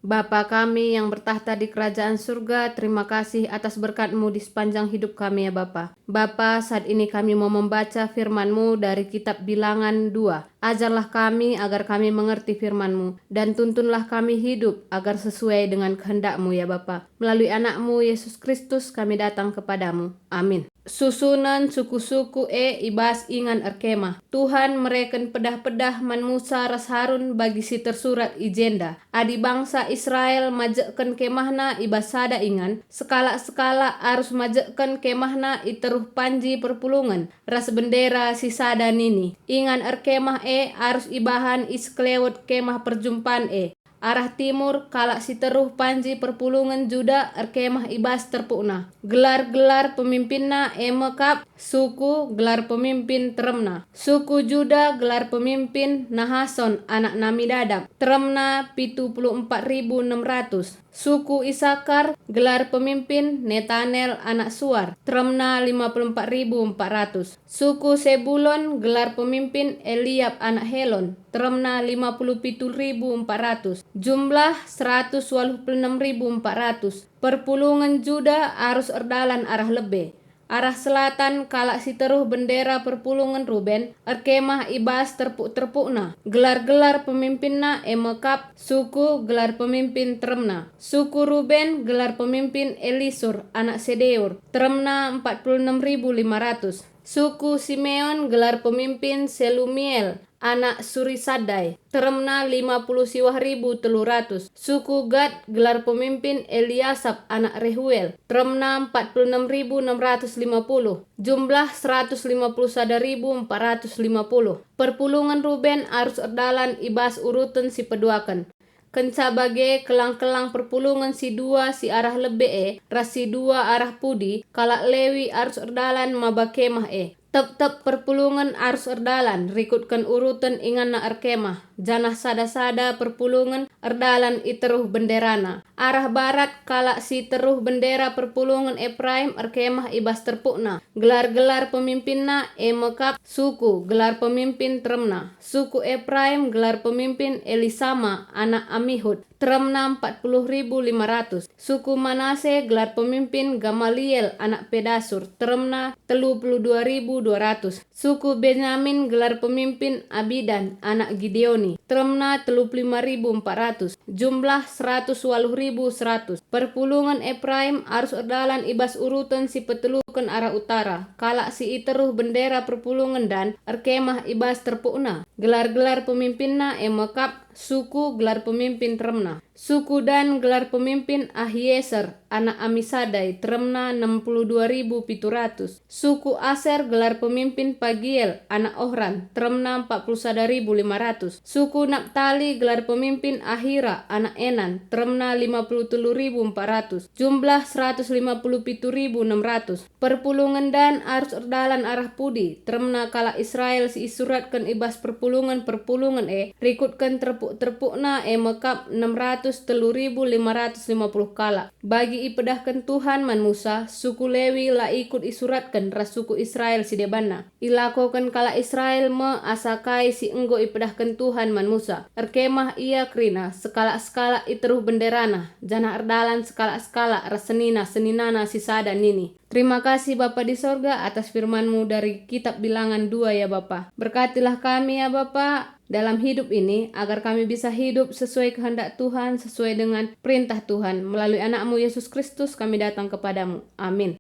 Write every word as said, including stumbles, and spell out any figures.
Bapa kami yang bertakhta di kerajaan surga, terima kasih atas berkat-Mu di sepanjang hidup kami, ya Bapa. Bapa, saat ini kami mau membaca firman-Mu dari kitab Bilangan dua. Ajarlah kami agar kami mengerti firman-Mu, dan tuntunlah kami hidup agar sesuai dengan kehendak-Mu, ya Bapa. Melalui Anak-Mu, Yesus Kristus, kami datang kepada-Mu. Amin. Susunen suku-suku e i bas ingan erkemah. Tuhan mereken pedah-pedah man Musa ras Harun bagi si tersurat i jenda. Adi bangsa Israel majekken kemahna i bas sada ingan, sekalak-sekalak arus majekken kemahna i teruh panji perpulungen ras bendera si sada nini, "Ingan erkemah e arus ibahan i sekelewet kemah perjumpan e." Arah timur, kalak si teruh panji perpulungen Juda erkemah i bas terpukna. Gelar-gelar pemimpinna e me kap: suku, gelar pemimpin teremna. Suku Juda, gelar pemimpin Nahason anak Aminadab, teremna pitu puluh empat ribu enem ratus. Suku Isakar, gelar pemimpin Netanel anak Suar, teremna lima puluh empat ribu empat ratus. Suku Sebulon, gelar pemimpin Eliab anak Helon, teremna lima puluh pitu ribu empat ratus. Jumlah, seratus waluh puluh enem ribu empat ratus. Perpulungen Juda arus erdalan arah lebe. Arah selatan, kalak si teruh bendera perpulungen Ruben erkemah i bas terpuk-terpukna. Gelar-gelar pemimpinna e me kap: suku, gelar pemimpin teremna. Suku Ruben, gelar pemimpin Elisur anak Sedeur, teremna empat puluh enem ribu lima ratus. Suku Simeon, gelar pemimpin Selumiel anak Surisadai, teremna lima puluh siwah ribu telu ratus. Suku Gad, gelar pemimpin Eliasap anak Rehuel, teremna empat puluh enem ribu enam ratus lima puluh. Jumlah, seratus lima puluh sada ribu empat ratus lima puluh. Perpulungen Ruben arus erdalan i bas uruten si peduaken. Kenca bage, kelang-kelang perpulungen si dua si arah lebe e ras si dua arah pudi, kalak Lewi arus erdalan maba kemah e. Tep-tep perpulungen arus erdalan rikutken uruten inganna erkemah, janah sada-sada perpulungen erdalan i teruh benderana. Arah barat, kalak si teruh bendera perpulungen Epraim erkemah i bas terpukna. Gelar-gelar pemimpinna e me kap: suku, gelar pemimpin teremna. Suku Epraim, gelar pemimpin Elisama anak Amihud, teremna empat puluh ribu lima ratus. Suku Manase, gelar pemimpin Gamaliel anak Pedasur, teremna telu puluh dua ribu dua ratus. Suku Benyamin, gelar pemimpin Abidan anak Gideoni, teremna telu puluh lima ribu empat ratus. Jumlah, seratus waluh ribu seratus. Perpulungen Epraim arus erdalan i bas uruten si peteluken arah utara. Kalak si i teruh bendera perpulungen Dan erkemah i bas terpukna. Gelar-gelar pemimpinna e me kap: suku, gelar pemimpin teremna. Suku Dan, gelar pemimpin Ahieser anak Amisadai, teremna enem puluh dua ribu pitu ratus. Suku Aser, gelar pemimpin Pagiel anak Ohran, teremna empat puluh sada ribu lima ratus. Suku Naptali, gelar pemimpin Ahira anak Enan, teremna lima puluh telu ribu empat ratus. Jumlah, seratus lima puluh pitu ribu enam ratus. Perpulungen Dan arus erdalan arah pudi, teremna kalak Israel si isuratken i bas perpulungen-perpulungen e, rikutken terpuk-terpukna e me kap enem ratus telu ribu lima ratus lima puluh kalak. Bagi ipedahken Tuhan man Musa, suku Lewi la ikut isuratken ras suku Israel si debanna. Ilakoken kalak Israel me asa kai si enggo ipedahken Tuhan man Musa. Erkemah ia kerina, sekalak-sekalak i teruh benderana, janah erdalan sekalak-sekalak ras senina-seninana si sada nini, "Terima kasih, Bapa di sorga, atas firman-Mu dari kitab Bilangan dua, ya Bapa. Berkatilah kami, ya Bapa, dalam hidup ini, agar kami bisa hidup sesuai kehendak Tuhan, sesuai dengan perintah Tuhan. Melalui Anak-Mu, Yesus Kristus, kami datang kepada-Mu. Amin."